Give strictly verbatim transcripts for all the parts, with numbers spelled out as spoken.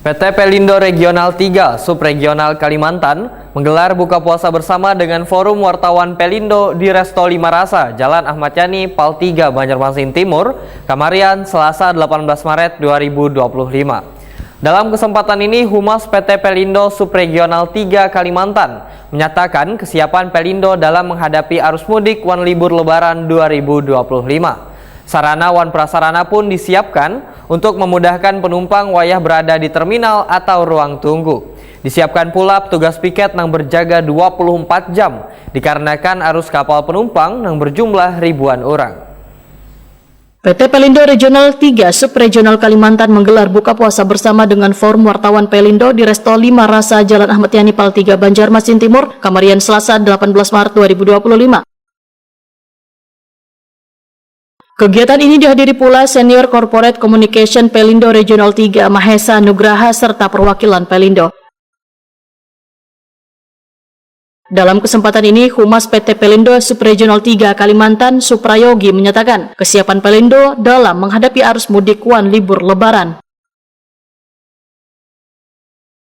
P T Pelindo Regional tiga Subregional Kalimantan menggelar buka puasa bersama dengan Forum Wartawan Pelindo di Resto Lima Rasa, Jalan Ahmad Yani, Pal tiga, Banjarmasin Timur, kamarian, Selasa, delapan belas Maret dua ribu dua puluh lima. Dalam kesempatan ini, Humas P T Pelindo Subregional tiga Kalimantan menyatakan kesiapan Pelindo dalam menghadapi arus mudik wan libur Lebaran dua ribu dua puluh lima. Sarana wan prasarana pun disiapkan untuk memudahkan penumpang wayah berada di terminal atau ruang tunggu. Disiapkan pula petugas piket nang berjaga dua puluh empat jam dikarenakan arus kapal penumpang nang berjumlah ribuan orang. P T Pelindo Regional tiga Subregional Kalimantan menggelar buka puasa bersama dengan Forum Wartawan Pelindo di Resto Lima Rasa, Jalan Ahmad Yani, Pal tiga, Banjarmasin Timur, kamarian, Selasa, delapan belas Maret dua ribu dua puluh lima. Kegiatan ini dihadiri pula Senior Corporate Communication Pelindo Regional tiga, Mahesa Nugraha, serta perwakilan Pelindo. Dalam kesempatan ini, Humas P T Pelindo Subregional tiga Kalimantan, Suprayogi, menyatakan kesiapan Pelindo dalam menghadapi arus mudik wan libur Lebaran.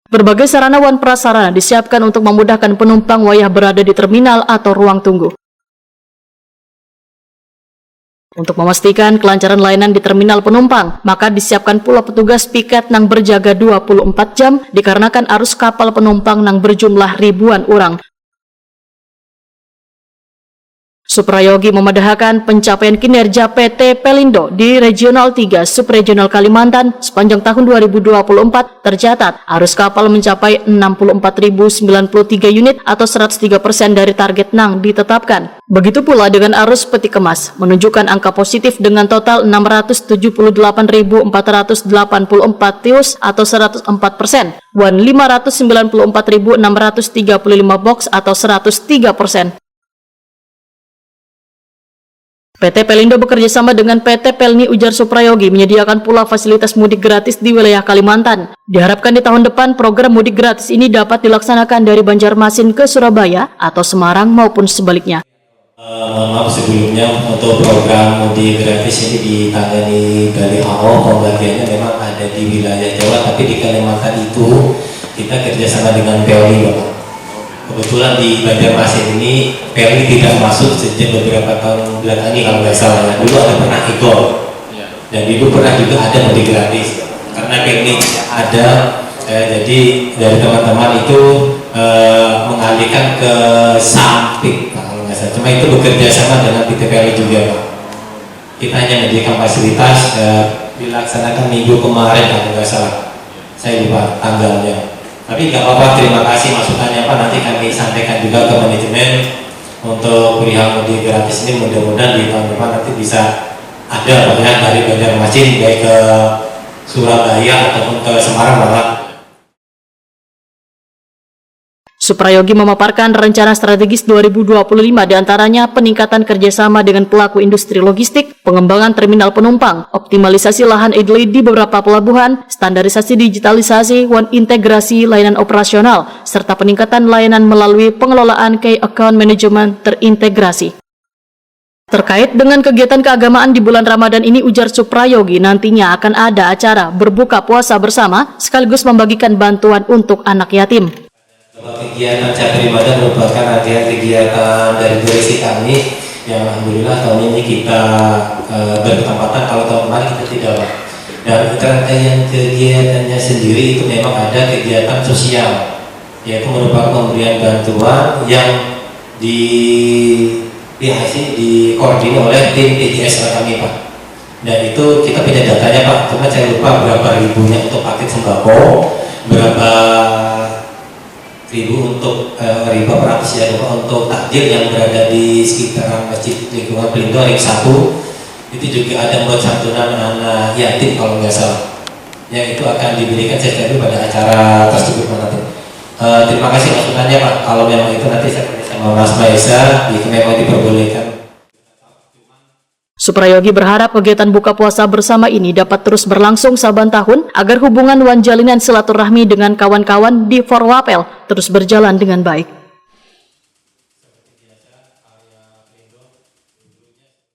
Berbagai sarana wan prasarana disiapkan untuk memudahkan penumpang wayah berada di terminal atau ruang tunggu. Untuk memastikan kelancaran layanan di terminal penumpang, maka disiapkan pula petugas piket nang berjaga dua puluh empat jam dikarenakan arus kapal penumpang nang berjumlah ribuan orang. Suprayogi memadahakan pencapaian kinerja P T Pelindo di Regional tiga Subregional Kalimantan sepanjang tahun dua ribu dua puluh empat tercatat arus kapal mencapai enam puluh empat ribu sembilan puluh tiga unit atau seratus tiga persen dari target nang ditetapkan. Begitu pula dengan arus peti kemas, menunjukkan angka positif dengan total enam ratus tujuh puluh delapan ribu empat ratus delapan puluh empat tius atau seratus empat persen, wan lima ratus sembilan puluh empat ribu enam ratus tiga puluh lima box atau seratus tiga persen. P T Pelindo bekerja sama dengan P T Pelni, ujar Suprayogi, menyediakan pula fasilitas mudik gratis di wilayah Kalimantan. Diharapkan di tahun depan program mudik gratis ini dapat dilaksanakan dari Banjarmasin ke Surabaya atau Semarang maupun sebaliknya. Eh, mohon maaf sebelumnya, untuk program mudik gratis ini ditangani Bali Haro, pembagiannya memang ada di wilayah Jawa, tapi di Kalimantan itu kita kerjasama dengan Pelni, Bapak. Kebetulan di Banjarmasin ini Pelni tidak masuk sejak beberapa tahun belakang ini kalau nggak salah ya. Dulu ada pernah Igor. Dan itu pernah juga ada mudik gratis. Karena Pelni ada, eh, jadi dari teman-teman itu eh, mengalihkan ke Sampit, Pak, kalau nggak salah. Cuma itu bekerja sama dengan P T Pelni juga, Pak. Kita hanya menyediakan fasilitas, eh, dilaksanakan minggu kemarin kalau nggak salah. Saya lupa tanggalnya. Tapi nggak apa-apa, terima kasih masukannya, Pak. Nanti kami sampaikan juga ke manajemen untuk perihal mudik gratis ini. Mudah-mudahan di tahun depan nanti bisa ada, Pak, ya, dari Banjarmasin baik ke Surabaya ataupun ke Semarang, Bapak. Suprayogi memaparkan rencana strategis dua ribu dua puluh lima, diantaranya peningkatan kerjasama dengan pelaku industri logistik, pengembangan terminal penumpang, optimalisasi lahan idle di beberapa pelabuhan, standarisasi digitalisasi, wan integrasi layanan operasional, serta peningkatan layanan melalui pengelolaan key account management terintegrasi. Terkait dengan kegiatan keagamaan di bulan Ramadan ini, ujar Suprayogi, nantinya akan ada acara berbuka puasa bersama sekaligus membagikan bantuan untuk anak yatim. Kegiatan Cap Ramadan merupakan rangkaian kegiatan dari durasi kami yang alhamdulillah tahun ini kita eh, berketempatan, kalau tahun kemarin kita tidak, Pak. Dan rangkaian kegiatannya sendiri itu memang ada kegiatan sosial, yaitu merupakan pemberian bantuan yang di P H C dikoordinir oleh tim P J S kami, Pak. Dan itu kita punya datanya, Pak. Cuma saya lupa berapa ribunya untuk paket sembako, berapa ribu untuk eh, ribu apa ratus ya, Pak, untuk takjil yang berada di sekitaran Masjid Lingkungan Pelindo Ring satu. Itu juga ada buat santunan anak yatim kalau nggak salah. Yang itu akan diberikan sesuai pada acara tersebut, Pak, nanti. Eh, terima kasih masukannya, Pak. Kalau memang itu nanti saya tanya sama Mas Maesa, jika memang diperbolehkan. Suprayogi berharap kegiatan buka puasa bersama ini dapat terus berlangsung saban tahun agar hubungan wan jalinan silaturahmi dengan kawan-kawan di Forwapel terus berjalan dengan baik.